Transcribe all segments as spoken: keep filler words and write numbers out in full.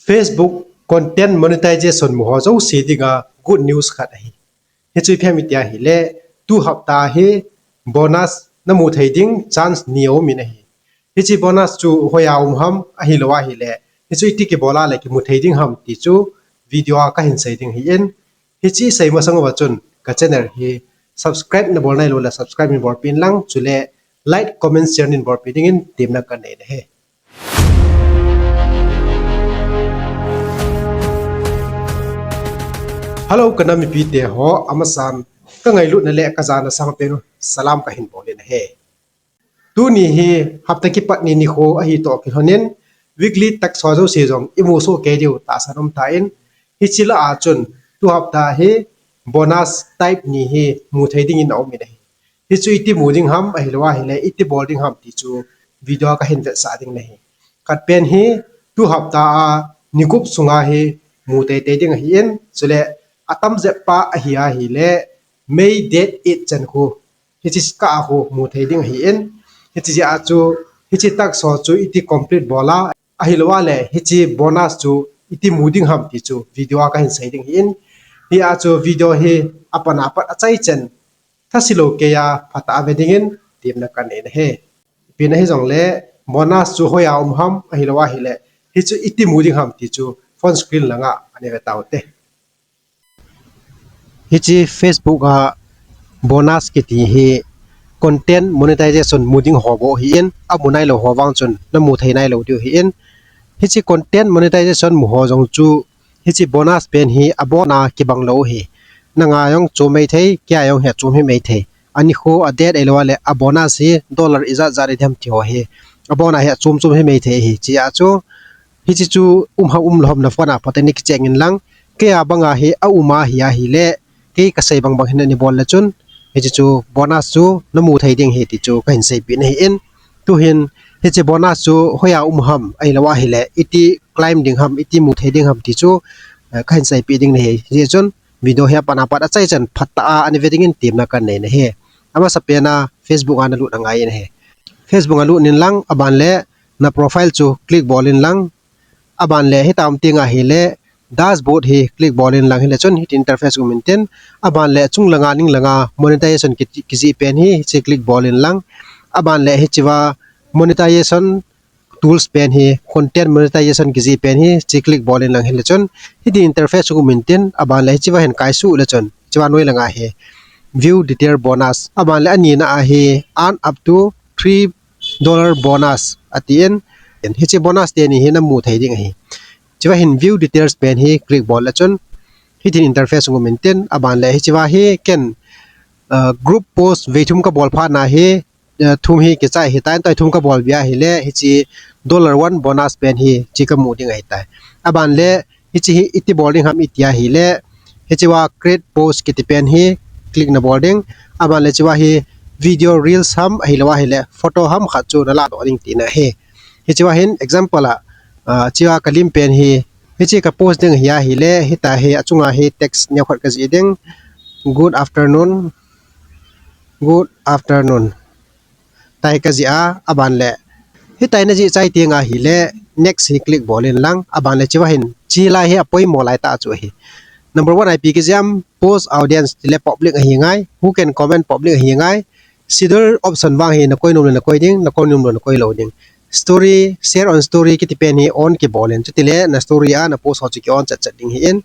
Facebook content monetization mu ho jouse dinga good news khat ahi. Hichu ipi ham iti ahile, tu hapta hi bonus namu thei ding chance ni aumin ahi. Hiche bonus chu hoiya um ham ahilou ahile, hichu iti kibol a le kimu thei ding ham ti chu video a kahin sei ding ahin. Hiche sei masang uva chun ka channel hi subscribe nabol nailou le subscribe neibolpeh in lang, chule like, comment, share neibolpeh dingin temna kanei nahi. Hello, ka nam mipite ho, amasan ka ngailutna le ka jana sangpen u salam kahin bol in ahi. Tuni hi hapta kipat ni nikho ahi toh kilhonin, weekly tax ho jouse jong imu soh kei diu tahsan um tan, hiche lah a chun tu hapta hi bonus type ni hi mu thei dingin aumin ahi. Hichu iti mu ding ham ahilou ahile iti bol ding ham ti chu video a kahin vetsah ding nahi. Khat pen hi tu hapta a ni gup sunga hi mu teitei ding ahin, chule atamjep pa ahi ahile May date eight chan khu, hiche kah a khu mu thei ding ahin, hiche jeh a chu hiche tax ho chu iti complete bol a, ahilou ahile hiche bonus chu iti mu ding ham ti chu video a kahin sei ding ahin. Hia chu video hi apan apat achaichan thasilou keiya phatah a ve dingin temna kanei nahi. Ipi hijongle bonus chu hoiya um ham ahilou ahile hichu iti mu ding ham ti chu phone screen langa ana ve taute. Hiche Facebook a bonus kiti hi content monetization mu ding ho bou ahin, amu nailou ho vang chun namu thei nailou diu ahin. Hiche content monetization mu ho jong chu hiche bonus pen hi abona kibang lou ahi. Nanga jong chom maithei, keia jong hi achom hi maithei. Anikho, a date ahilou ahile a bonus hi dollar ijat jat idem ti ho hi abona hi achom chom hi maithei ahi. Hiche a chu hiche chu um ham umlou ham na phone a phatah in nei kicheck in lang. Keia banga hi aum ahi ahile, kei kasei bang bang hin nei bol le chun hiche chu bonus chu namu thei ding ahi ti chu kahin seipeh nahin. Tuhin hiche bonus chu hoiya um ham ahilou ahile iti claim ding ham, iti mu thei ding ham ti chu, eh, kahin seipeh ding nahi. Hijeh chun video hi apan apat achaichan phatah a ana ve dingin temna kanei nahi. Amasapen a Facebook a nalut angai in ahi. Facebook a lut in lang, aban le na profile chu click bol in lang. Aban le hitia um teng ahile dashboard hi click bol in lang, hile chun hiti interface um intin, aban le chung langa ning langa monetization ki, kijih pen hi hiche click bol in lang. Aban le hichea monetization tools pen hi, content monetization kijih pen hi, hiche click bol in lang, hile chun hiti interface um intin, aban le hichea hin kaisuh le chun hichea noi langa hi view detail bonus, aban le anina a hi earn up to three dollar bonus atin, hiche bonus teni hi namu thei ding ahi. Hichea hin view details pen hi click bol le chun hitin interface um intin, aban le hichea hi ken, uh, group post vei thum kabol phat na hi, uh, thum hi kichai ahitan, tua thum kabol bia ahile hiche dollar one bonus pen hi hiche kamu ding ahitai. Aban le hiche hi iti bol ding ham iti ahile, hichea create post kiti pen hi click nabol ding. Aban le hichea hi video reels ham ahilou ahile photo ham khat chu nalah doh ding tina ahi. Hichea hin example a, ah, hichea kalim pen hi, hiche ka post ding ahi ahile, hitia hi achunga hi text neo khat kajih ding. Good afternoon. Good afternoon. Tia hi kajih a, aban le hitia hi najih chai teng ahile next hi click bol in lang, aban le hichea hin hiche lai hi apoimo lai tah chu ahi. Number one a ipi kijih ham, post audience tile public ahi ngai, who can comment public ahi ngai. Schedule option vang hi nakoi nom le nakoi ding, nakoi nom le nakoi lou ding. Story, share on story kiti pen hi on kibol in, chutile na story a na post ho chu ki on chat chat ding ahin.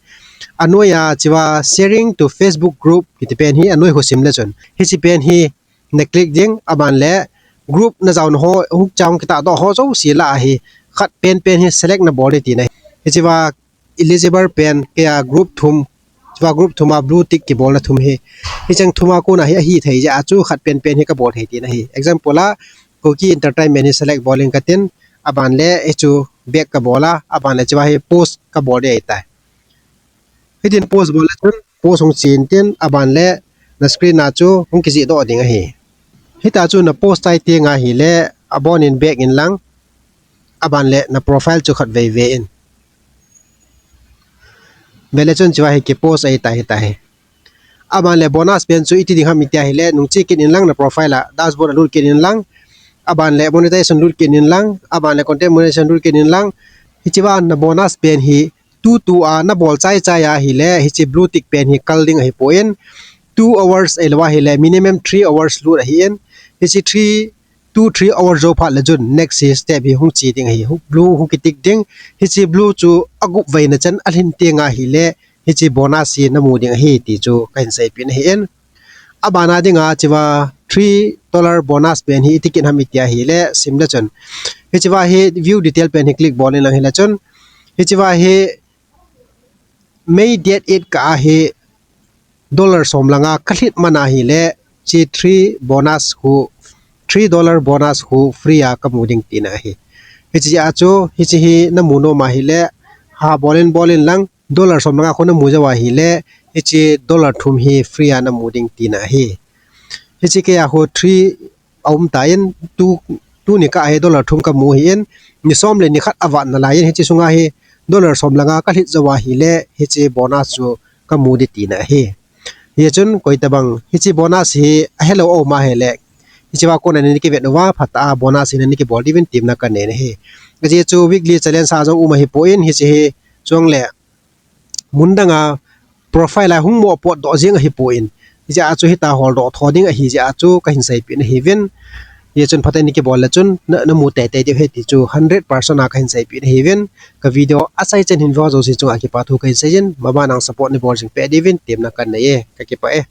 Anoiya hichea sharing to Facebook group kiti pen hi anoi khu sim le chun hiche pen hi na click ding, aban le group najao na ho, hung chang kitah doh ho jouse lah a hi khat pen pen hi select nabol ding tina ahi. Hichea eligible pen keia group thum, hichea group thum a blue tick kibolna thum hi, hicheng thum a kona hi ahithei jeh a chu khat pen pen hi kabol thei tina ahi. Example a Kuki Entertainment hi select bol in katin, aban le hichu back kabol a, aban le hichea hi post kabol ding ahitai. Hitin post bol le chun post hung che intin, aban le na screen a chu hung kijih doh ding ahi. Hitia chu na post chai teng ahile abon in back in lang, aban le na profile chu khat vei ve in. Ve le chun hichea hi ki post ahitai, hitia hi. Aban le bonus pen chu iti ding ham iti ahile, nung che kit in lang na profile a, dashboard a lut kit in lang, aban le monetization lut kit in lang, aban le content monetization lut kit in lang, Hiche va na bonus pen hi two two a na bol chai chai ahile, hiche blue tick pen hi kal ding ahipon, two hours ahilou ahile minimum three hours lut ahin, hiche three, two, three hours jou phat le chun next hi step hi hung che ding ahi, blue hung kitick ding. Hiche blue chu agup veina chan alhin teng ahile, hiche bonus hi namu ding ahi ti chu kahin seipeh ahin. Abana dinga hiche va three dollar bonus pen hi iti kit ham iti ahile, sim le chun, hiche va hi view detail pen hi click bol in lang hile chun, hiche va hi May date eight kah a hi dollar som le nga kalhit man ahile, hiche three bonus khu, three dollar bonus khu free a kamu ding tina ahi. Hiche a chu, hiche hi namu nom ahile, ha bol in bol in lang, dollar som le nga khu namu jou ahile, hiche dollar thum hi free a namu ding tina ahi. Hiche keiya khu three aum tan, tu, tuni kah a hi dollar thum kamu ahin, ni som le ni khat avat nalai in, hiche sunga hi dollar som le nga kalhit jou ahile, hiche bonus chu kamu ding tina ahi. Hichun koi tabang hiche bonus hi ahelou aum ahile, hiche va kona nana kivet uva phatah a bonus hi nana kibol diuvin temna kanei ahi. Ajeh chu weekly challenge a jong um ahipon, hiche hi chule mun danga profile a hung mo potdoh jeng ahipon, hijeh a chu hita holdoh tho ding ahi jeh a chu kahin seipeh ahiuvin. Hichun phatah in kibol le chun na, namu teitei diu ahi ti chu hundred percent a kahin seipeh ahiuvin. Ka video achai chan hin view jouse chunga kipa thu kahin seijin, maban a support neibol jing peh diuvin temna kanei e, kakipah e.